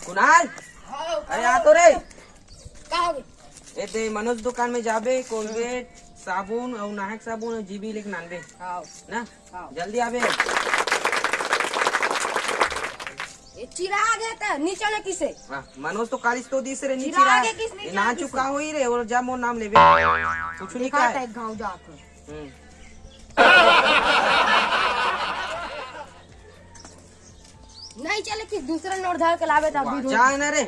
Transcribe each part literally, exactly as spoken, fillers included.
कुणाल, हाँ, अरे हाँ। आ तो रे। का हो गए? ए ते मनोज दुकान में जाबे, कोलगेट, साबुन अउ नहाए के साबुन अउ जीबी लेके आनबे। हाँ। ना? हाँ। जल्दी आबे। ए चिराग हे त नी चले किसे? हाँ, मनोज तो कालिस तो दिस रे, नी चिराग चिराग। हे किस नी ए ना चिराग चुका किसे? होई रे, और जा मोर नाम लेबे। कुछ नहीं दिखा कहे। त गाँव जाके। हम्म। नहीं चले कि दूसरा नोट धर के लावे त अभी रोज। जा ना रे।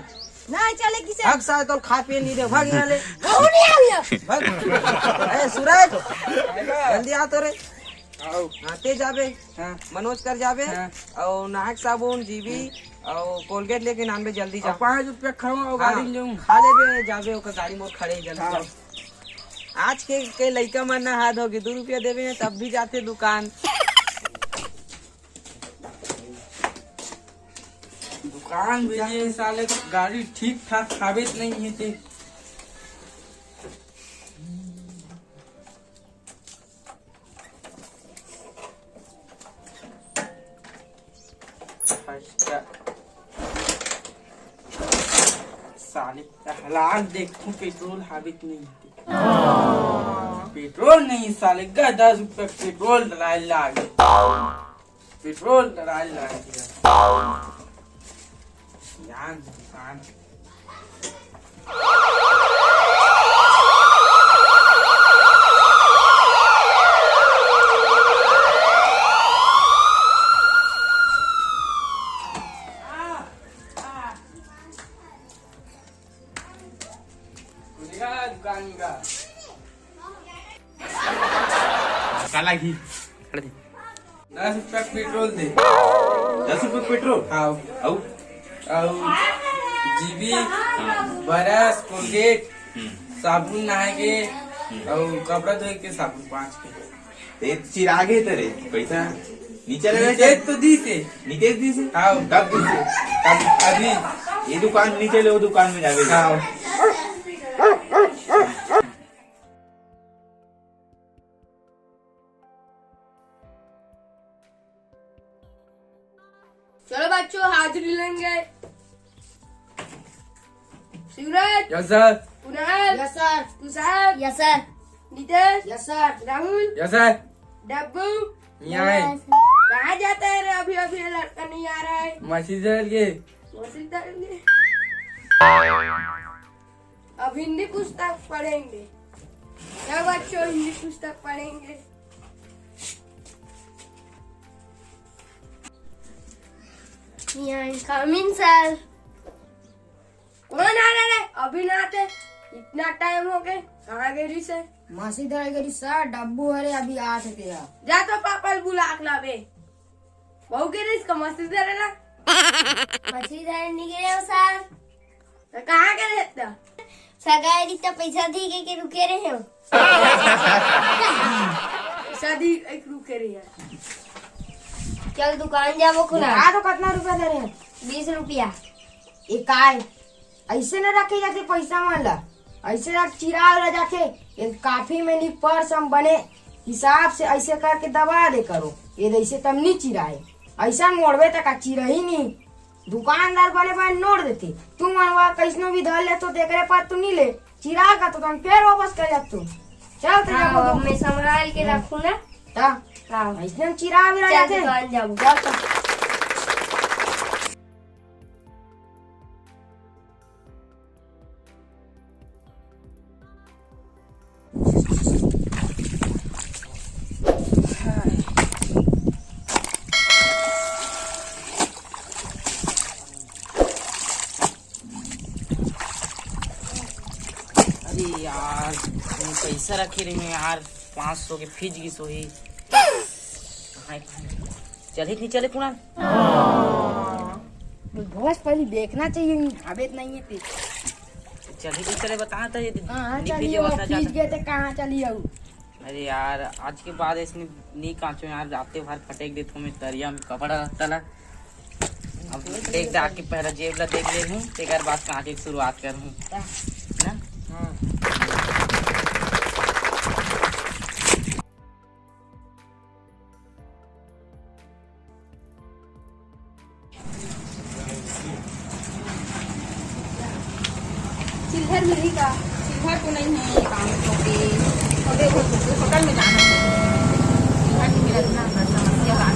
नहीं चले किसे? भाग साले, तो खा पिए नहीं दे, भाग यहाँ ले। कहूँ नहीं आविया। भाग। ए सूरज, जल्दी आ तो रे। आओ। हाँ, ते जाबे। हाँ। मनोज कर जाबे। हाँ। अउ नहाए के साबुन, जीबी, अउ कोलगेट लेके आनबे, जल्दी जा। अउ पाँच रुपया खाऊं अउ हाँ, गाड़ी में जाऊं। खा लेबे, जाबे, ओकर गाड़ी मोर खड़े हे, जल्दी हाँ। जा। आज के, के लइका मन ना हाथ होगे, दू रुपया देबे तब भी जाथे दुकान। दुकान में ये साले गाड़ी ठीक ठाक साबित नहीं है ते। अच्छा। साले हालात देखूं, पेट्रोल हाबित नहीं है। पेट्रोल नहीं साले, ग-, दस रुपया पेट्रोल डलाए लागे। पेट्रोल डलाए लागे। यार दुकान। खुलेगा दुकान का। का लागी? दस रुपया पेट्रोल दे। दस रुपया पेट्रोल? हाँ। अउ? अउ जीबी, हाँ। बरस, कोलगेट, हम्म। साबुन नहाए के, हम्म। अउ कपड़ा धोए के साबुन पाँच के। ते चिरागे तेरे पैसा नीचे लगा नितेश तो दी से। नितेश दी से? हाँ। कब दी से? कब? अभी। ये दुकान नीचे ले, वो दुकान में जावे। हाँ। चलो बच्चों, हाजिरी लेंगे। Shivraj. Yes sir. Kunal. Yes sir. Kushal. Yes sir. Nitesh. Yes sir. Rahul. Yes sir. Dabbu. यहाँ है। कहाँ जाता है रे? अभी अभी ये लड़का नहीं आ रहा है। मछली धर के। मछली धर के। अब हिंदी पुस्तक पढ़ेंगे। क्या बच्चों, हिंदी पुस्तक पढ़ेंगे? यहाँ कमिंग सर। कौन आ रहा रे? अभी ना आते, इतना टाइम हो गए, कहाँ गए रही से? मछली धर गए रही सर, डब्बू हरे अभी आते थे। जा तो पापा ल बुला के लावे। बहू के रही इसका मछली धरे ला। मछली धरे नहीं गए हो सर। तो कहाँ के रहता? सगाई रिश्ता पैसा दी के, के रुके रहे हो। शादी एक रुके रही है। चल दुकान जाबो खुला। हाँ, तो कितना रुपया दे रहे हैं? बीस रुपया। ये काय? ऐसे न रखे जाते पैसा मन ला, ऐसे रख चिरा उरा जाते। ये काफी में नी पर्स हम बने हिसाब से ऐसे करके दबा दे करो। ये ऐसे तम नी चिराए, ऐसा मोड़बे तक चिरा ही नी। दुकानदार बने बने नोट देते, तू मनवा कैसनो भी धर ले तो तेकरे पर तू नी ले, चिरा का तो तुम फिर वापस कर जाते। चल तो हाँ, जाबो अब तो। मैं संभाल के हाँ। रखूँ ना। ता हाँ। ऐसने हम चिरा भी चल जाते। दुकान जाबो। चल तो। अरे यार, मैं पैसा रखे रही हूँ यार, पाँच सौ के फिज गिस होही। कहाँ है? चले कि नहीं चले कुणाल? भोज पहले देखना चाहिए, अबे तो नहीं है फिर। चले कि नहीं चले बता तो ये कहाँ नहीं चली फिर हो? बता फिज जाता। गए थे, कहाँ चली हो? अरे यार, आज के बाद ऐसे नहीं, नहीं कांचो यार, राते भर फटेक देत हूँ मैं तरिया में कपड़ा रहता ला। अब देख डाक के पहला जेब ला देख ले हूँ, तेकर बाद कांचे के शुरुआत कर हूँ। ना? हाँ। चिल्हर मिलही का? चिल्हर तो नहीं है, पाँच सौ के। अबे, वो होटल, होटल में जाना है। चिल्हर नहीं मिलत ना, बड़ा समस्या बा।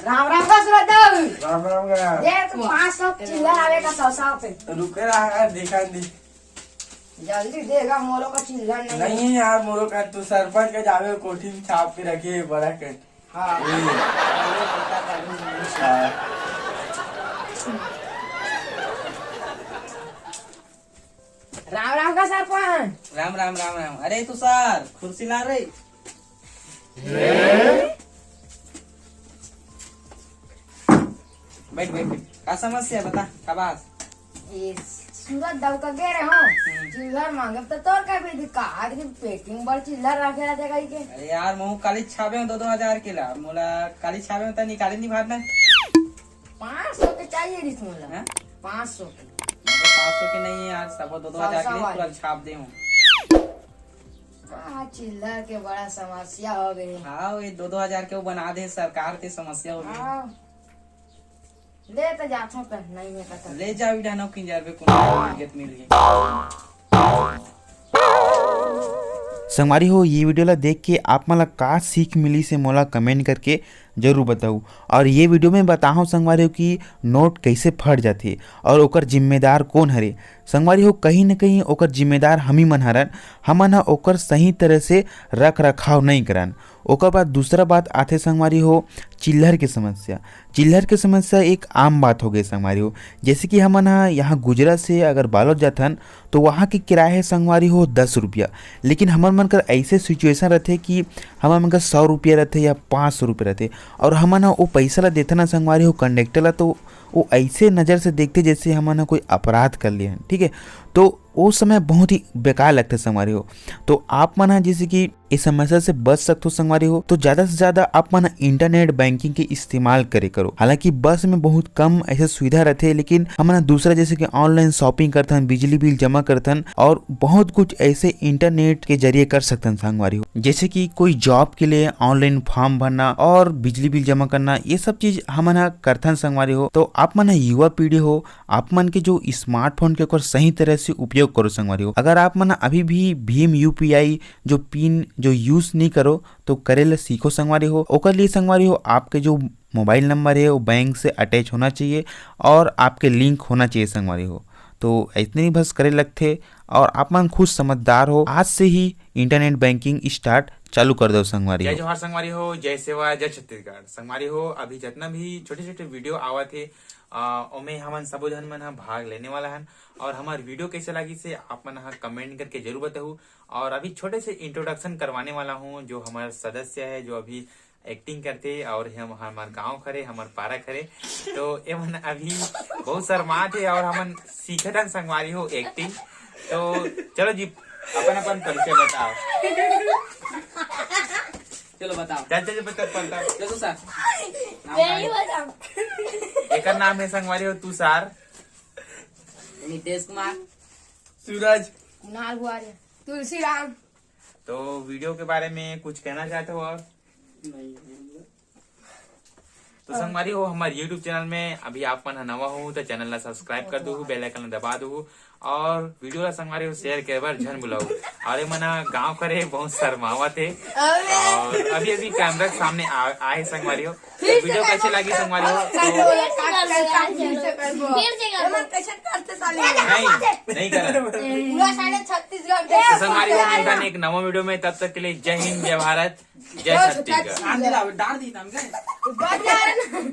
राम राम का सूरज दाऊ। राम राम का। ये तो पाँच सौ चिल्हर आवे का, सौ सौ पे। रुके रहा यार, देखा नहीं। जल्दी देगा, मोरो का चिल्हर नहीं। नहीं यार, मोरो का तू सरपंच का जावे, कोठी में छाप के रखे बड़ा कर। हाँ। हाँ। राम राम का सरपंच। राम राम, राम राम। अरे तुषार, कुर्सी ला रे। बैठ, बैठ, बैठ। का समस्या बता, का बात? ए, सूरज दाऊ का गे रहे हो, चिल्हर मांगे तो तोर का भी दिक्कत, आज की packing बर चिल्हर रखे रहते कहीं के। अरे यार, महू काली छापे हो दो दो हजार के ला, मोला काली छापे हो तो निकाले नहीं भार ना। पाँच सौ के चाहिए रिस मोला। हाँ? पाँच सौ के। मतलब पाँच सौ के नहीं है यार, सब दो दो हजार के सौ सौ वाली। तुरंत छाप दे हूँ। हाँ, चिल्हर के बड़ा समस्या हो गई। हाँ, ये दो दो हजार के वो बना दे सरकार, ते समस्या हो गई। हाँ। ले तो जाथों पे, नहीं है कतौ। ले जाओ, इधर नौ किंजर पे कोनो मिल गए तो मिल गए। संगवारी हो, ये वीडियो ला देख के आप मन ला का सीख मिली से मोला कमेंट करके जरूर बताऊ। और ये वीडियो में बताहूँ संगवारी हो कि नोट कैसे फट जाथे और ओकर जिम्मेदार कौन हरे। संगवारी हो, कहीं न कहीं ओकर जिम्मेदार हम ही मन हरन, हमन ह ओकर सही तरह से रख रखाव नहीं करन। ओकर बाद दूसरा बात आथे संगवारी हो, चिल्हर के समस्या। चिल्हर के समस्या एक आम बात हो गई संगवारी हो। जैसे कि हमन ह यहाँ गुजरा से अगर बालोद जाथन, तो वहाँ के किराया है संगवारी हो दस रुपया, लेकिन हमर मन कर ऐसे सिचुएशन रहथे कि हमर मन कर सौ रुपया रहथे या पाँच सौ रुपया रहथे, और हमन ह वो पैसा ला देथन ना संगवारी हो कंडक्टर ला, तो वो ऐसे नज़र से देखथे जैसे हमन ह कोई अपराध कर लिए हन, ठीक है। तो वो समय बहुत ही बेकार लगथे संगवारी हो। तो आप मन ह जैसे कि इस समस्या से बच सकथो संगवारी हो, तो ज्यादा से ज्यादा आप मन ह इंटरनेट बैंकिंग के इस्तेमाल करे करो। हालांकि बस में बहुत कम ऐसे सुविधा रहथे, लेकिन हमन ह दूसरा जैसे कि ऑनलाइन शॉपिंग करथन, बिजली बिल जमा करथन और बहुत कुछ ऐसे इंटरनेट के जरिए कर सकथन संगवारी हो, जैसे कि कोई जॉब के लिए ऑनलाइन फॉर्म भरना और बिजली बिल जमा करना, ये सब चीज हमन ह करथन संगवारी हो। तो आप मन ह युवा पीढ़ी हो, आप मन के जो स्मार्टफोन के ओकर सही तरह से उपयोग करो संगवारी हो। अगर आप मन अभी भी भीम यूपीआई जो पिन जो यूज नहीं करो, तो करे ला सीखो संगवारी हो। ओकर लिए संगवारी हो, आपके जो मोबाइल नंबर है वो बैंक से अटैच होना चाहिए और आपके लिंक होना चाहिए संगवारी हो। तो इतने ही बस करे लगथे और आप मन खुद समझदार हो, आज से ही इंटरनेट बैंकिंग स्टार्ट चालू कर दो संगवारी जय हो। जोहार संगवारी हो, जय सेवा, जय छत्तीसगढ़। संगवारी हो, अभी जितना भी छोटे छोटे वीडियो आवत है, अ, ओमे हमन सबो झन मन ह भाग लेने वाला हन। और हमार वीडियो कैसे लागी से आप मन ह कमेंट करके जरूर बताहू। और अभी छोटे से इंट्रोडक्शन करवाने वाला हूँ, जो हमार सदस्य है, जो अभी एक्टिंग करते और हम हमार गांव खरे, हमार पारा खरे, तो एमन अभी बहुत शर्मात है और हमन सीखत हन संगवारी हो एक्टिंग। तो चलो जी, अपन अपन परिचय बताओ। चलो बताओ। चल चल बता बता। चलो सर। नाम मैं ही बताओ। बताऊं। एकर नाम है संगवारी हो तुषार। नितेश कुमार। सूरज। कुणाल हुआ रे। तुलसीराम। तो वीडियो के बारे में कुछ कहना चाहते हो और? नहीं। तो संगवारी हो, हमारे यूट्यूब चैनल में अभी आप मन ह नवा हो तो चैनल ला सब्सक्राइब कर दो, बेल आइकन ला दबा दो और वीडियो ला संगवारी हो शेयर करे बर झन भुलाओ। और ये मना गांव करे बहुत शर्मावत है और अभी अभी कैमरा के सामने आ- आए संगवारी हो। तो वीडियो कैसे लगी संगवारी हो तो फिर से कर। नहीं, नहीं कर। पूरा साढ़े छत्तीसगढ़ तो संगवारी हो, मिलता एक नवा वीडियो में, तब तक के लिए जय हिंद, जय भारत, जय छत्तीसगढ़। डांड दी नाम के।